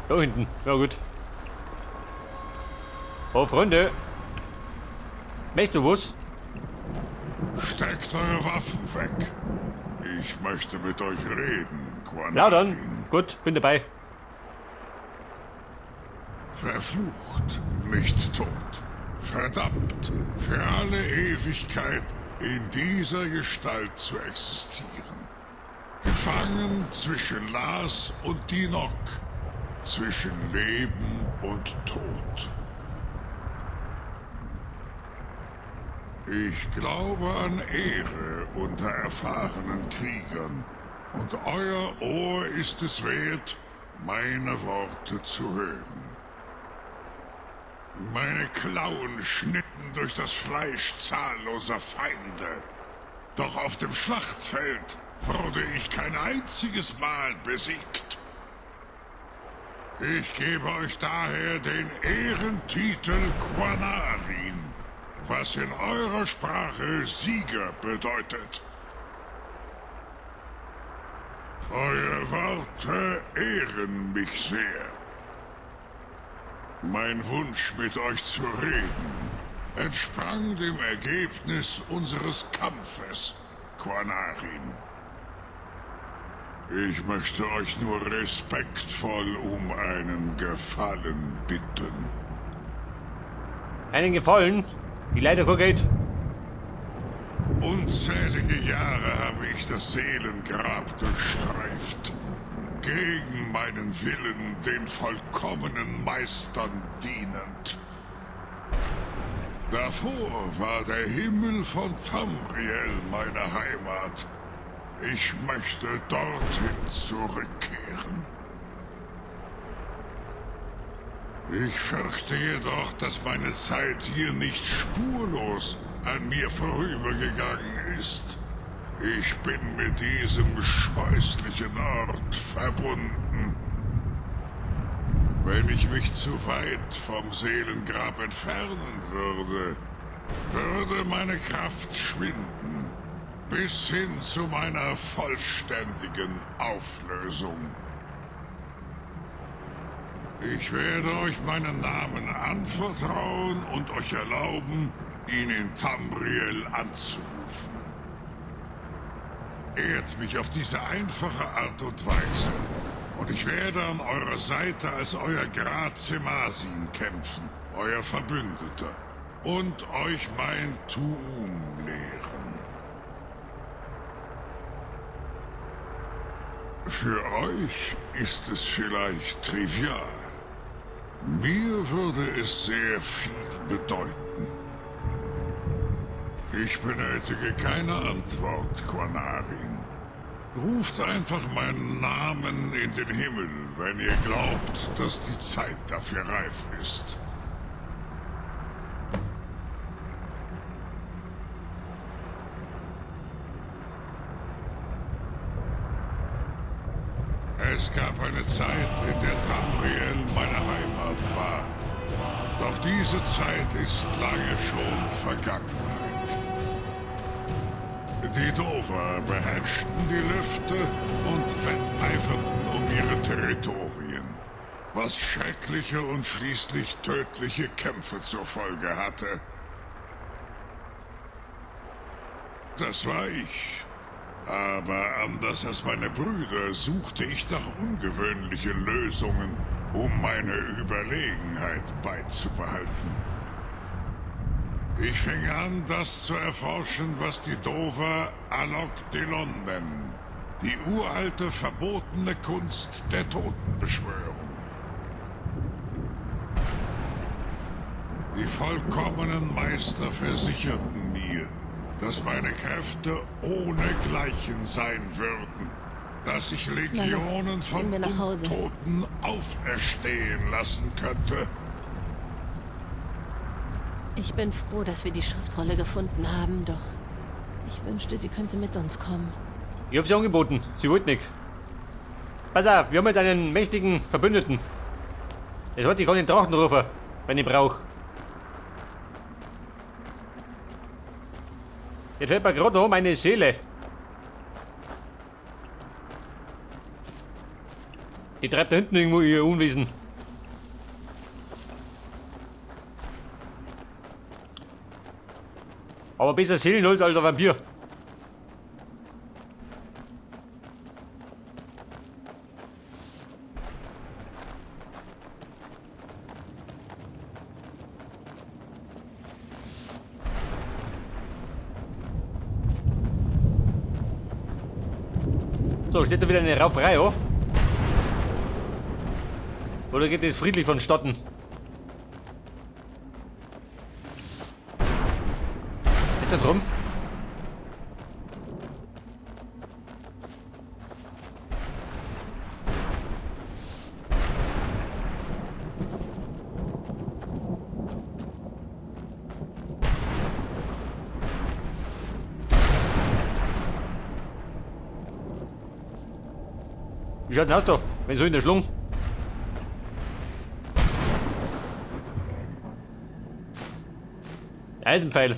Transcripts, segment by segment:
Da hinten. Ja gut. Oh, Freunde. Möchtest du was? Steckt eure Waffen weg. Ich möchte mit euch reden, Quanarin. Ja dann. Gut, bin dabei. Verflucht, nicht tot. Verdammt, für alle Ewigkeit in dieser Gestalt zu existieren. Gefangen zwischen Lars und Dinok. Zwischen Leben und Tod. Ich glaube an Ehre unter erfahrenen Kriegern. Und euer Ohr ist es wert, meine Worte zu hören. Meine Klauen schnitten durch das Fleisch zahlloser Feinde. Doch auf dem Schlachtfeld wurde ich kein einziges Mal besiegt. Ich gebe euch daher den Ehrentitel Quanarin, was in eurer Sprache Sieger bedeutet. Eure Worte ehren mich sehr. Mein Wunsch, mit euch zu reden, entsprang dem Ergebnis unseres Kampfes, Quanarin. Ich möchte euch nur respektvoll um einen Gefallen bitten. Einen Gefallen? Die Leiter kein Geld. Unzählige Jahre habe ich das Seelengrab durchstreift. Gegen meinen Willen den vollkommenen Meistern dienend. Davor war der Himmel von Tamriel meine Heimat. Ich möchte dorthin zurückkehren. Ich fürchte jedoch, dass meine Zeit hier nicht spurlos an mir vorübergegangen ist. Ich bin mit diesem scheußlichen Ort verbunden. Wenn ich mich zu weit vom Seelengrab entfernen würde, würde meine Kraft schwinden, bis hin zu meiner vollständigen Auflösung. Ich werde euch meinen Namen anvertrauen und euch erlauben, ihn in Tamriel anzurufen. Ehrt mich auf diese einfache Art und Weise, und ich werde an eurer Seite als euer Grazemasin kämpfen, euer Verbündeter, und euch mein Tuum lehren. Für euch ist es vielleicht trivial. Mir würde es sehr viel bedeuten. Ich benötige keine Antwort, Quanarin. Ruft einfach meinen Namen in den Himmel, wenn ihr glaubt, dass die Zeit dafür reif ist. Es gab eine Zeit, in der Tamriel meine Heimat war. Doch diese Zeit ist lange schon Vergangenheit. Die Dova beherrschten die Lüfte und wetteiferten um ihre Territorien, was schreckliche und schließlich tödliche Kämpfe zur Folge hatte. Das war ich. Aber anders als meine Brüder suchte ich nach ungewöhnlichen Lösungen, um meine Überlegenheit beizubehalten. Ich fing an, das zu erforschen, was die Dova Alok Delon nennen. Die uralte, verbotene Kunst der Totenbeschwörung. Die vollkommenen Meister versicherten mir, dass meine Kräfte ohnegleichen sein würden, dass ich Legionen los, von gehen wir nach Hause. Untoten auferstehen lassen könnte. Ich bin froh, dass wir die Schriftrolle gefunden haben, doch ich wünschte, sie könnte mit uns kommen. Ich hab sie angeboten. Sie wollte nicht. Pass auf, wir haben jetzt einen mächtigen Verbündeten. Das heißt, ich kann den Drachen rufen, wenn ich brauche. Jetzt fällt mir gerade noch meine Seele. Die treibt da hinten irgendwo ihr Unwesen. Aber besser seelenlos als ein Vampir. So, steht da wieder eine Rauferei, oh? Oder geht das friedlich vonstatten? Geht da drum? Wie schaut denn aus da? Wenn so in der Schlung. Eisenpfeil.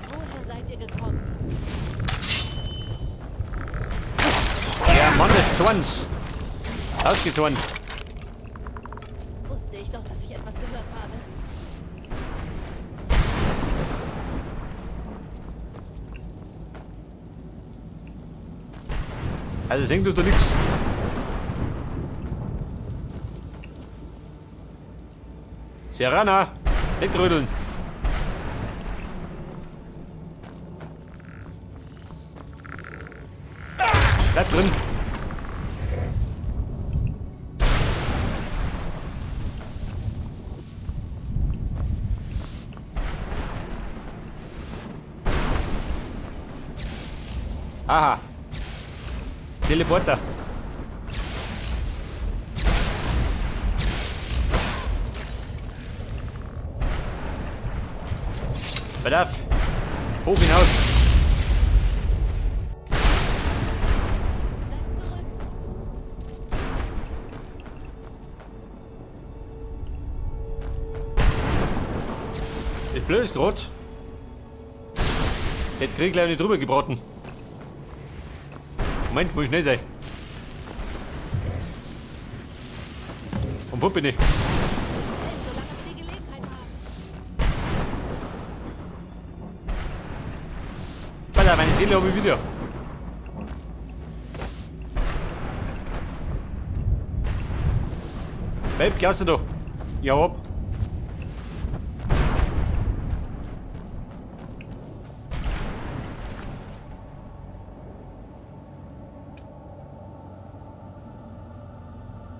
Woher seid ihr gekommen? Der Mann des Zorns. Ausgezornt. Wusste ich doch, dass ich etwas gehört habe. Also sehen tust du nix. Serana, nicht rödeln. Bleib drin. Aha. Teleporter. Pass auf. Hoch hinaus. Bleib zurück. Das Blöde ist grad. Jetzt krieg ich gleich nicht drüber gebraten. Moment, muss ich schnell sein. Und wo bin ich? Alter, meine Seele hab ich wieder. Welp, gehst du da? Ja, hopp.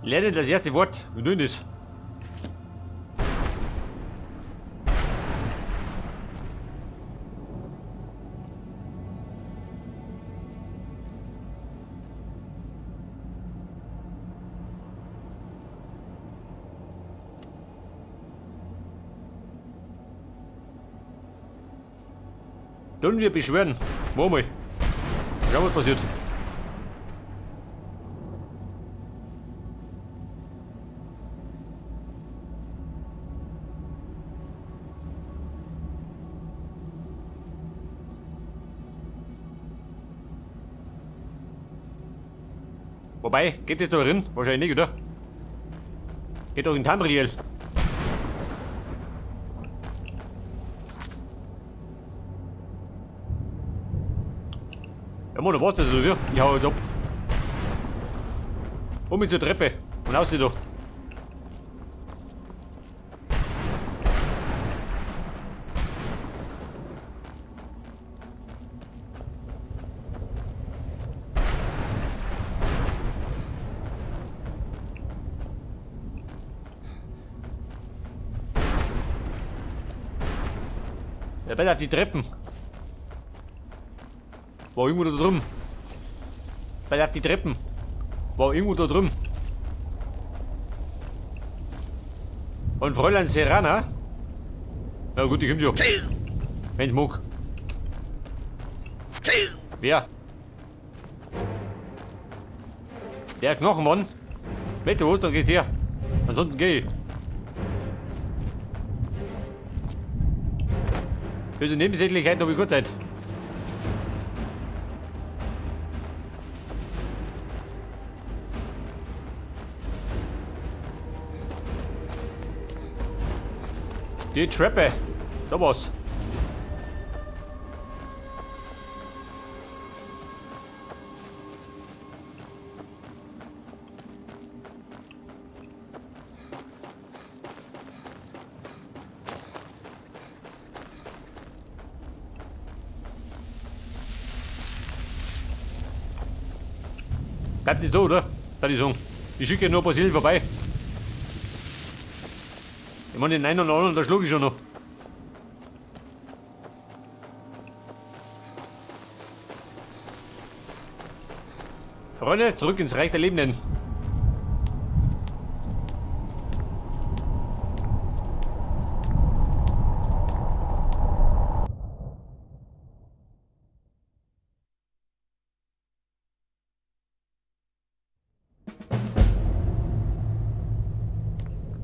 Lerne das erste Wort. Wie dünn ist. Tun wir beschwören. Wo mal. Schau, was passiert. Wobei, geht das da drin? Wahrscheinlich nicht, oder? Geht doch in Tamriel. Ja, Mann, was das oder? Ich hau jetzt ab. Um mit zur Treppe. Und aus da. Ja, besser auf die Treppen. War irgendwo da drüben. Besser auf die Treppen. War irgendwo da drüben. Und Fräulein Serana? Na gut, die kommt ja. Wenn's mag. Wer? Der Knochenmann? Wenn du hast, dann gehst du her. Ansonsten geh ich. Böse Nebensächlichkeiten habe ich kurz Zeit. Die Treppe. Da war's. Bleibt nicht da, oder? Da die sagen. Ich schicke nur ein paar Seelen vorbei. Ich meine, den einen oder anderen, da schlug ich schon noch. Freunde, zurück ins Reich der Lebenden.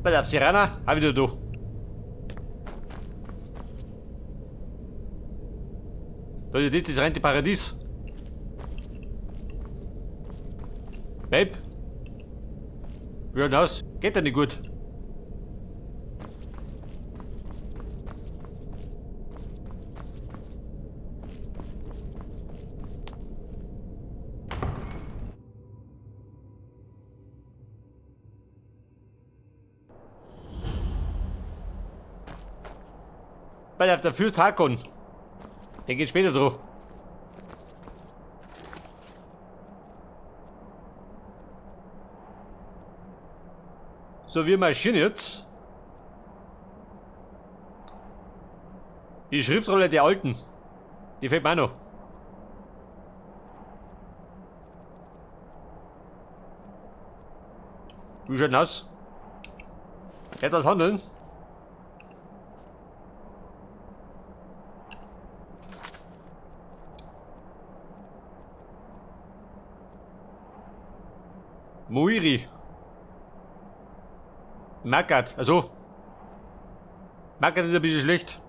Pass auf, Serana, hab wieder du. Das ist das reine Paradies. Babe. Wie schaut aus? Geht ja nicht gut. Pass auf, der Fürst Hakon. Der geht später drauf. So, wir marschieren jetzt. Die Schriftrolle der Alten. Die fehlt mir auch noch. Wie schaut denn aus? Etwas handeln? Muiri. Mackert, also. Mackert ist ein bisschen schlecht.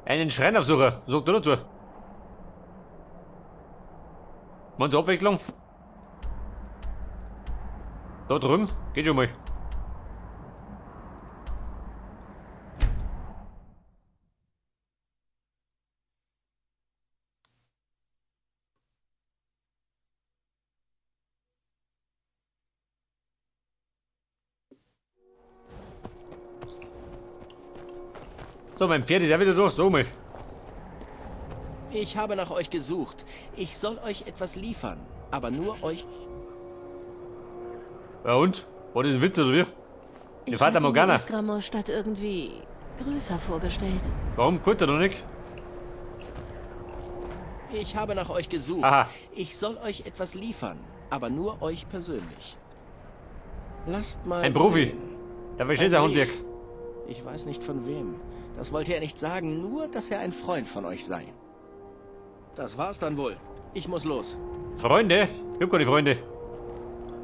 Einen Schreinaufsucher, sagt er dazu. Machen Sie Abwechslung? Da drüben, geht schon mal. So, mein Pferd ist ja wieder durch. So mal. Ich habe nach euch gesucht. Ich soll euch etwas liefern, aber nur euch. Ja und? War das ein Witz oder wie? Die Fata Morgana. Ich hatte mir Ysgramors Stadt irgendwie größer vorgestellt. Warum? Gut oder nicht? Ich habe nach euch gesucht. Aha. Ich soll euch etwas liefern, aber nur euch persönlich. Lasst mal Ein Profi. sehen. Da versteht der Handwerk. Ich weiß nicht von wem. Das wollte er nicht sagen, nur dass er ein Freund von euch sei. Das war's dann wohl. Ich muss los. Freunde? Ich hab keine Freunde.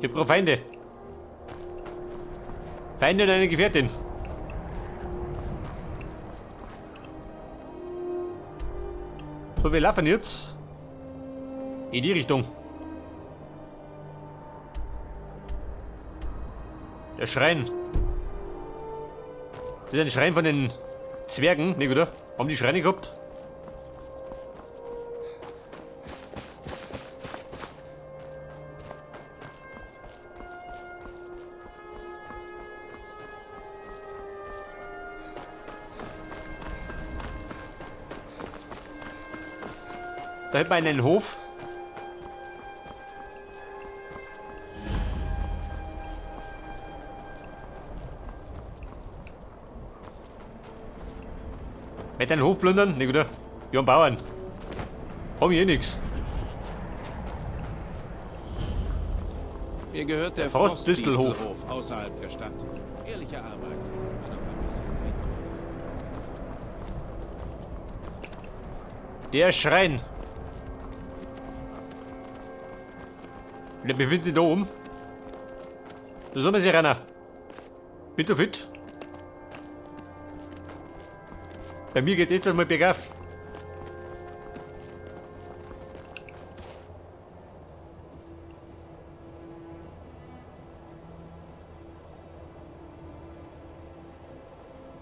Ich hab gerade Feinde. Feinde und eine Gefährtin. So, wir laufen jetzt in die Richtung. Der Schrein. Das ist ein Schrein von den Zwergen, nicht, oder? Haben die Schreine gehabt? Da hätten wir einen Hof. Mit einen Hof plündern? Nicht, oder? Ja, einen Bauern. Haben wir eh nix. Mir gehört der Frostdistelhof. Frostdistelhof außerhalb der Stadt. Ehrliche Arbeit. Wenn auch ein bisschen eintönig. Der Schrein. Der befindet sich da oben. So soll man sich rennen. Bin du fit? Bei mir geht jetzt mal bergauf.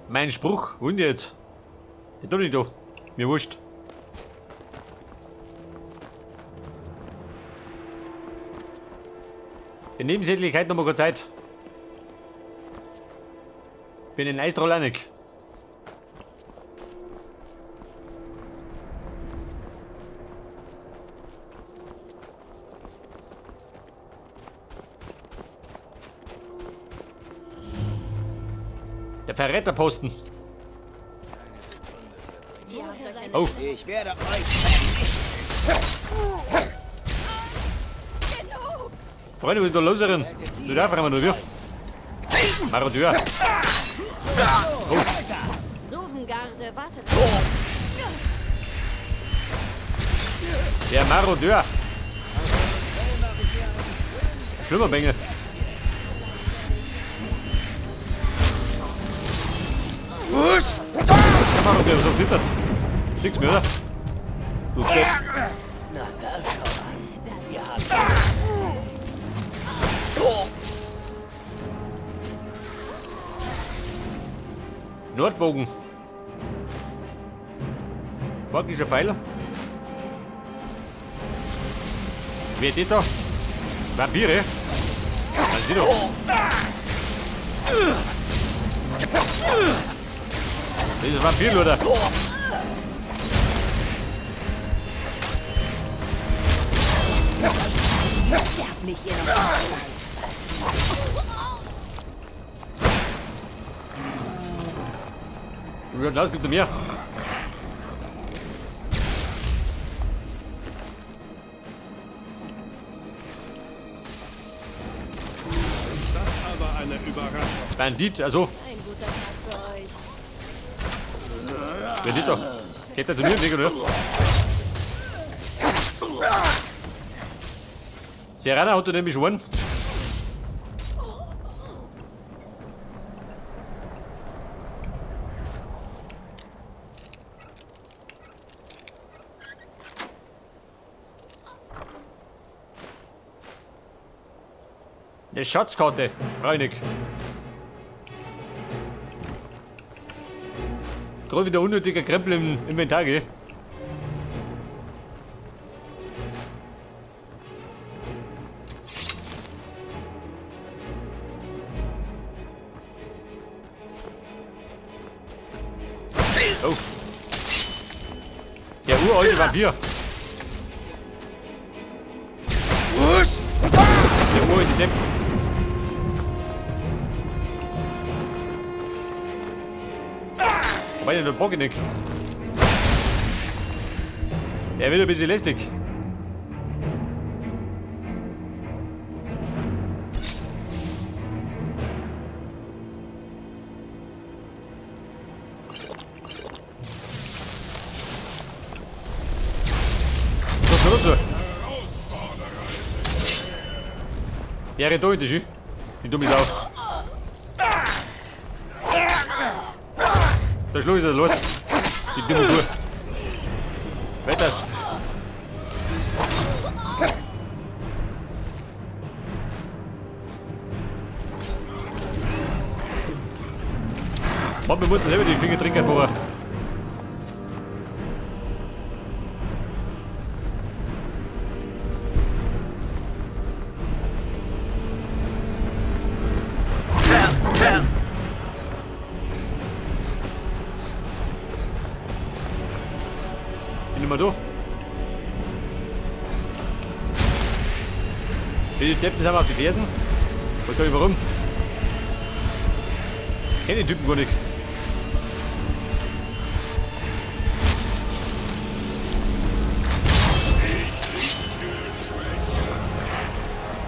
Mein Spruch, und jetzt? Der tut nicht da. Mir wurscht. Die Nebensächlichkeit noch mal kurz Zeit. Bin in Eistroll auch nicht. Der Verräterposten. Oh. Ich werde euch. Freunde, wir sind da loseren. Du darfst einmal nur wir. Marodeur. Oh. Sovengarde wartet. Der Marodeur. Schlimmer Bengel. Der Marodeur, so glittert. Nix mehr, oder? Du Depp. Na, da schau an. Wir haben. Nordbogen. Magischer Pfeil. Wer geht da? Vampire? Was ist die doch? Das ist Vampir, oder? Sterblich ihr noch seid. Ja, das gibt mehr. Das aber eine Überraschung. Bandit, also. Ein guter Tag für euch. Wer ist doch? Geht der zu mir im Weg, oder? Serana hat er nämlich schon. Eine Schatzkarte, Reinig. Gerade wieder unnötiger Krempel im Inventar, gell? Oh. Der uralte Vampir. Der uralte Depp. Wobei, der Bock nicht. Der wird ein bisschen lästig. So, so. Ja, rennt da in die Schü. Die dumme Sau. Da schlug ich das los. Die dumme Kuh. Weiter. Mann, wir mussten selber die Finger trinken, aber. Bin immer da. Die Deppen sind wir auf die Fersen. Weiß gar nicht warum. Kenn den Typen gar nicht.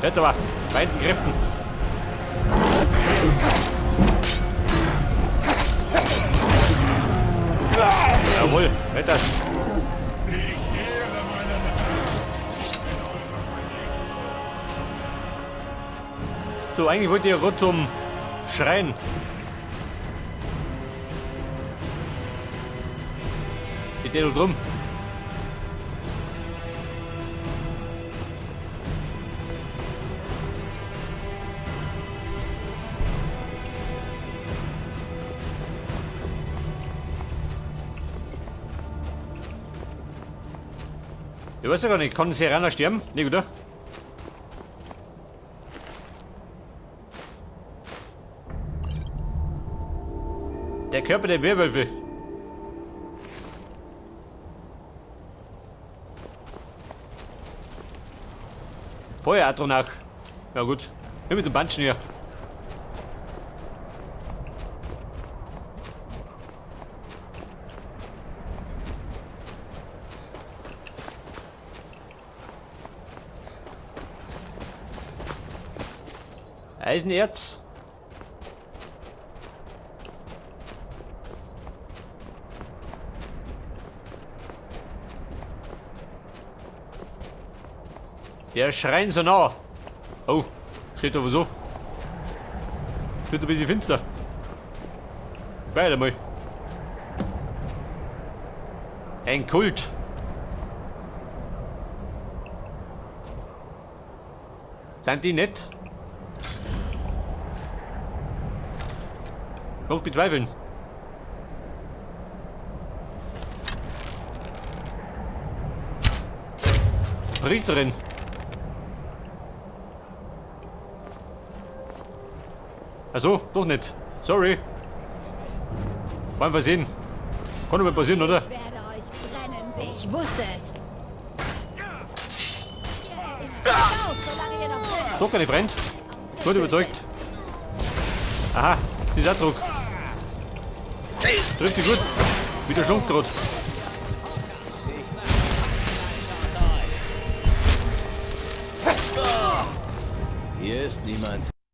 Hört aber, vereinten Kräften. Jawohl, hört das. So, eigentlich wollte ich ja gerade zum Schrein. Geht der da drum? Ich weiß ja gar nicht, kann Serana sterben? Nee, oder? Der Körper der Werwölfe. Feuer-Atronach. Ja gut. Nimm mit dem Banschen hier. Eisenerz. Der Schrein so nah. Oh, steht da so. Wird ein bisschen finster. Weiter mal. Ein Kult. Sind die nett? Noch bezweifeln. Priesterin. Ach so, doch nicht. Sorry. War ein Versehen. Kann doch mal passieren, oder? Ich werde euch brennen sehen. Ich wusste es. Auf, solange ihr noch brennt. Doch keine Freund. Gut überzeugt. Aha, dieser Druck. Trifft sie gut. Wieder schlumpft grad. Hier ist niemand.